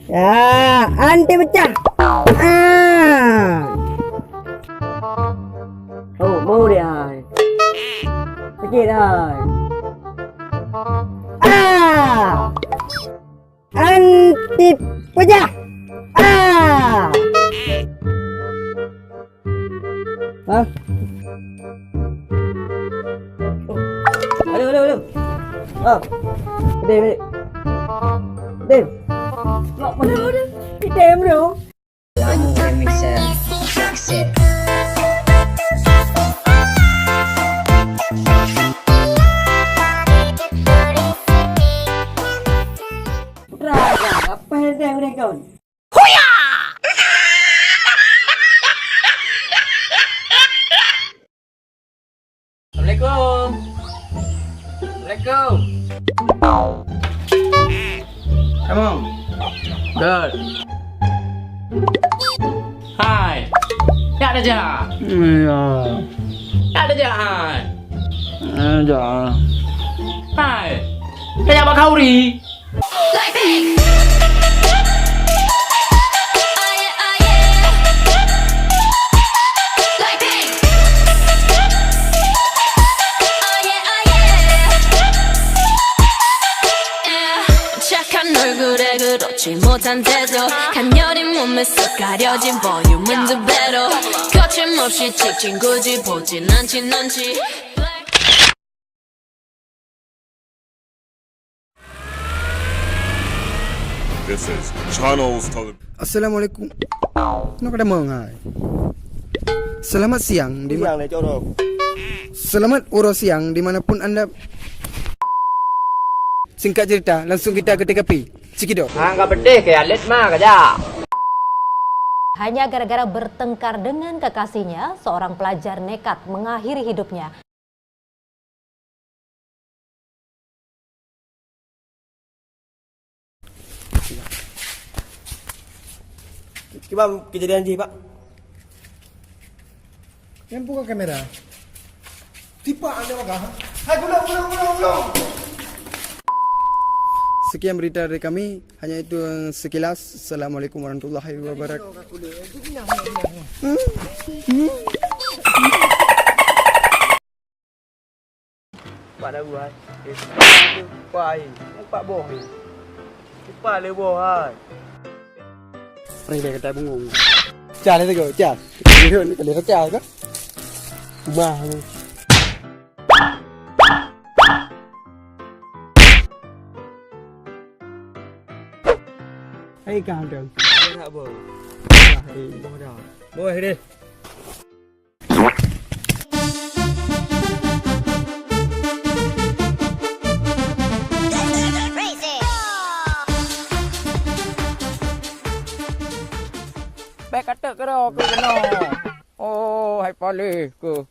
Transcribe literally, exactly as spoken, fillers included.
Ya, anti pecah. Ah. Oh, mau dia hai. Sakit hai. Ah. Anti pecah. Ah. Hah? Aduh, aduh, aduh. Ah. Deh, deh. Deh. Nak mana dia? Kita yang bro. Putra, apa yang dah udah kau? Huya! Assalamualaikum. Assalamualaikum. Come on. Good. Hai. Yak dah jak. Ya. Yak dah jak hai. Ya. Hai. Dah jak bak khauri. This is Channels Television. Assalamualaikum. Nak ada mengai. Selamat siang di ma- Siang deh, corok. Selamat uroe siang di mana pun anda. Singkat cerita, langsung kita ke T K P. Cekidot. Hang ka beuteh ke alet ma kaja. Hanya gara-gara bertengkar dengan kekasihnya, seorang pelajar nekat mengakhiri hidupnya. Kiban kejadian jih, Pak? Yang buka kamera. Tipak anda makan. Hai, gulung, gulung, gulung, gulung. Sekian berita dari kami. Hanya itu sekilas. Assalamualaikum warahmatullahi wabarakatuh. Pak dah buat. Eh, empat, eh. Empat boh ni. Empat le boh, hai. Ring dia kata bengong. Cah le tegur, cah. Dia ni kali cah ke? Bah ni. Hai kah tu? Dah boh. Dah, eh. Boh dah. Boh deh. Bèk ka teuk keudroe keunoe. Oh, hai paléh keuh.